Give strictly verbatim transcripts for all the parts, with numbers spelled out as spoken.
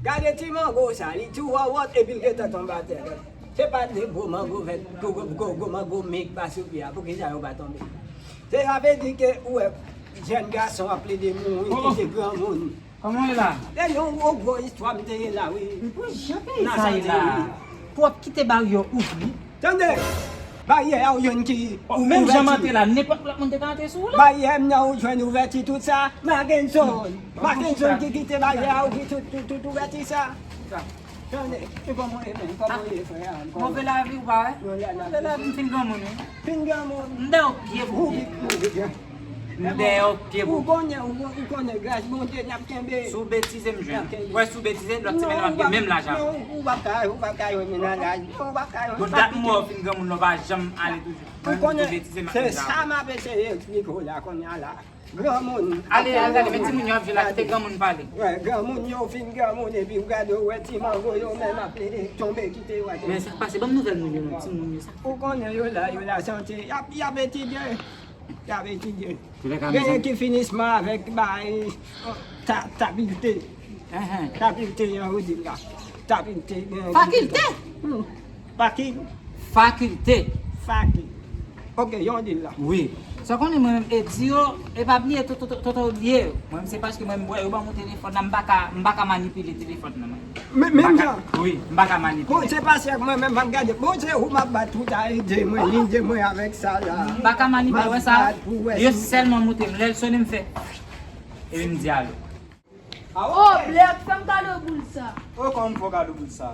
Gade ti mango sa, li tou wòwòt epi l gentan tonbe atè. Se pa de gwo mango vèt, gwo, gwo, gwo, gwo mango mi k pa sou pye a, poukisa yo pa tonbe? Se sa vle di ke ou wè jèn gason ap plede mouri, ki se granmoun. Kòman w ye la? Tande yon gwo, gwo istwa m te ye la, wi. Nan sa ye la. Pou w ap kite baryè ouvri. Tande! Baryè a ou jwenn ki ouvèti. Menm jan m antre la, nenpòt lòt moun te ka antre sou ou la. Baryè m nan ou jwenn ouvèti tout sa. Mackenson. Mackenson ki kite baryè a ouvri tout, tout, tout ouvèti sa. Tande, e kòman w ye menm? Kòman w ye, frè a? Move lavi ou pa wè? Move lavi m fin granmoun, wi. Fin granmoun. M dèyè yon pye pou pye. M dèyè yon pye pou pye. Ou konnen, ou, ou konnen gras Bondye n ap kenbe. Si w betize m jwenn. Wè, si w betize, lòt semèn m ap gen menm laj avè w. Non, ou p ap ka, ou p ap ka jwenn nan laj. Non, ou p ap ka jwenn. Bon, dat m wè w fin granmoun la, w pa janm ale toujou. Ou konnen, se sa m ap eseye eksplike w la kounye a la. Granmoun. Ale, ale, ale, men timoun yo ap jwe la, kite granmoun pale. Wè, granmoun yo fin granmoun, epi w gade, w wè ti mango yo menm ap tonbe, kite yo atè. Men sa k pase, ban m nouvèl moun yo non, timoun yo, sa. Ou konnen yo la, yo la sante, y ap, y ap etidye. Y ap etidye. Genyen ki finisman avèk bay, ta, tabilte. Tabilte, yo di la. Tabilte, genyen ki... Fakilte? Hmm. Fakilte. Fakilte. Fakilte. Ok, yon di la. Wi. Sa w konnen mwen menm, e di yo, e pa bliye, tonton, tonton, tonton bliye. Mwen menm, se paske mwen menm, yo ban mwen telefòn la, m pa ka, m pa ka manipile telefòn nan, mwen. Men, menm jan. Wi, m pa ka manipile. Bon, se paske mwen menm, m ap gade. Bon, se ou m ap bat pou ta ede mwen, ede mwen avèk sa la. M pa ka manipile, wè sa. Yo sèlman montre m, lè l sonnen m fè. Epi m di alo. Oh, Black, fè m kado boul sa. Oh, kòman m fè w kado boul sa?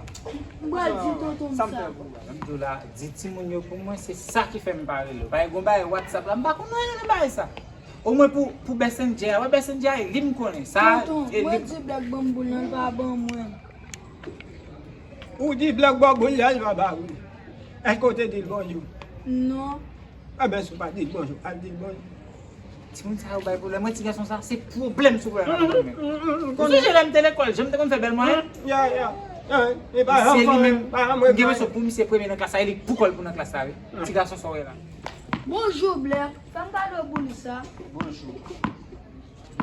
M pral di tonton m sa. Sa m fè pou ou? M di w la, di timoun yo pou mwen, se sa ki fè m pa rele w. Bagay, gon bagay WhatsApp la, m pa konn anyen nan bagay sa. Omwen pou, pou Messenger, wè Messenger e li m konnen. Sa, tonton, e li mwen di Black ban m boul nan, l pa ban mwen. Ou di Black ba w boul la, l pa ba ou. Èske w te di l bonjou? Non. Enben, si w pa di l bonjou, al di l bonjou. Timoun sa yo bay pwoblèm. Wè ti gason sa, se pwoblèm sou pwoblèm nan menm. Ou sonje lè m te lekòl, jan m te konn fè bèl mwen? Se li menm. M gen enpresyon pou misye premye nan klas la, e li k pou kò l pou nan klas la, wi. Ti gason sa w wè la. Bonjou, Black. Fè m kado boul sa. Bonjou.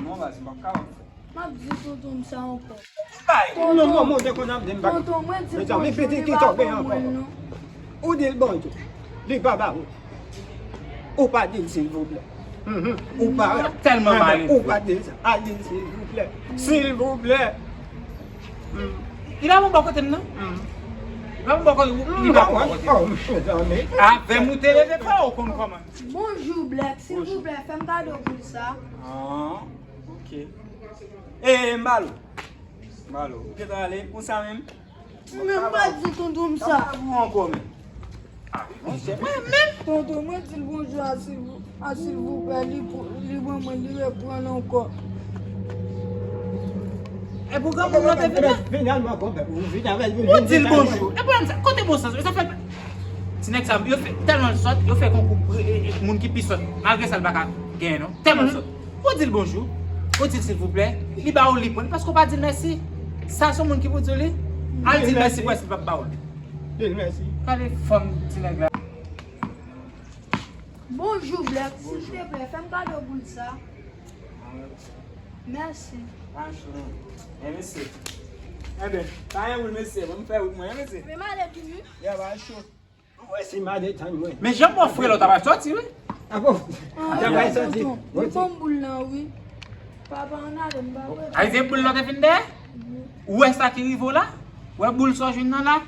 Non, baz, m p ap ka wè. M ap di tonton m sa ankò. Bay. Non, tonton, non, non, te konn ap di m bagay. Tonton, mwen di l bonjou, li pa ban mwen l non. Ou di l bonjou, li pa ba ou. Ou pa di l silvouplè. Mhm. Ou pa, tèlman male. Ou pa di l sa. Al di l silvouplè. Silvouplè. Hmm. Li pa bon bò kote m non. Hmm. Li pa bon bò kote m, li pa bon bò kote m. Oh, mezanmi. Avè m ou te leve pa ou konn kòman. Bonjou, Black. Silvouplè, fè m kado boul sa. Ah. Ok. E, Mbalo. Mbalo, ou gentan ale? Ou sa menm? Men m pa di tonton m sa. Sa pa pou ankò, men. Ah, monchè, mwen menm. Tonton, mwen di l bonjou a silvou-, a silvouplè, li pou, li ban mwen, li reprann ankò. E pou granmoun nan te vin la? Finalman, konpè, ou vin avè l, ou di l bonjou. E pwoblèm sa, kote bon sans? E sa fè ti nèg sa, yo fè tèlman sòt, yo fè konkou pou, e, e, moun ki pi sòt. Malgre sa, l pa ka genyen, non. Tèlman sòt. Ou di l bonjou, ou di l silvouplè, li ba ou, li pran, paske ou pa di l mèsi. Sa se yon moun ki pou di w li, al di l mèsi, prèske li p ap ba ou l. Di l mèsi. Gade fanm ti nèg la. Bonjou, Black. Silvouplè, fè m kado boul sa. Mèsi. Pa cho non. E mesye. Enben, pa gen boul mesye, ban m fè wout mwen, e mesye. Men m ale vini. Ya, pa cho. Ou wè si m a detann mwen. Men jan m ofri lòt ap sòti, wi. Ah bon? Jan m sòti. Li ban m boul lan, wi. Papa, ann ale, m pa prete. Ayisyen, boul lan te fin dèyè? Ou wè sa ki rive w la? Ou wè boul sa w jwenn nan la?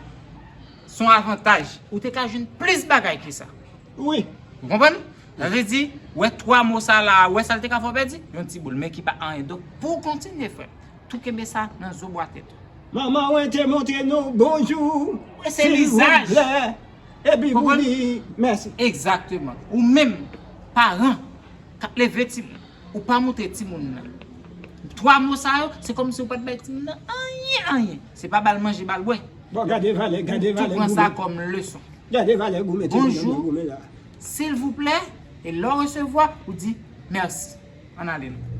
Se yon avantaj. Ou te ka jwenn plis bagay ke sa. Wi. Ou konprann? Sa vle di, wè twa mo sa la, wè sa l te ka fè w pèdi? Yon ti boul, men ki pa anyen. Donk, pou w kontinye, frè, tou kenbe sa nan zo bwa tèt ou. Manman w te montre nou bonjou, silvouplè. Epi pou di mèsi. Egzakteman. Ou menm, paran, k ap leve timoun, ou pa montre timoun nan. Twa mo sa yo, se kòmsi ou pa t bay timoun nan anyen, anyen. Se pa ba l manje, ba l bwè. Bon, gade valè, gade valè goumen. Tou pran sa kòm leson. Gade valè goumen, timoun nan goumen la. Bonjou, silvouplè, e lè w resevwa, ou di mèsi. Ann ale nou.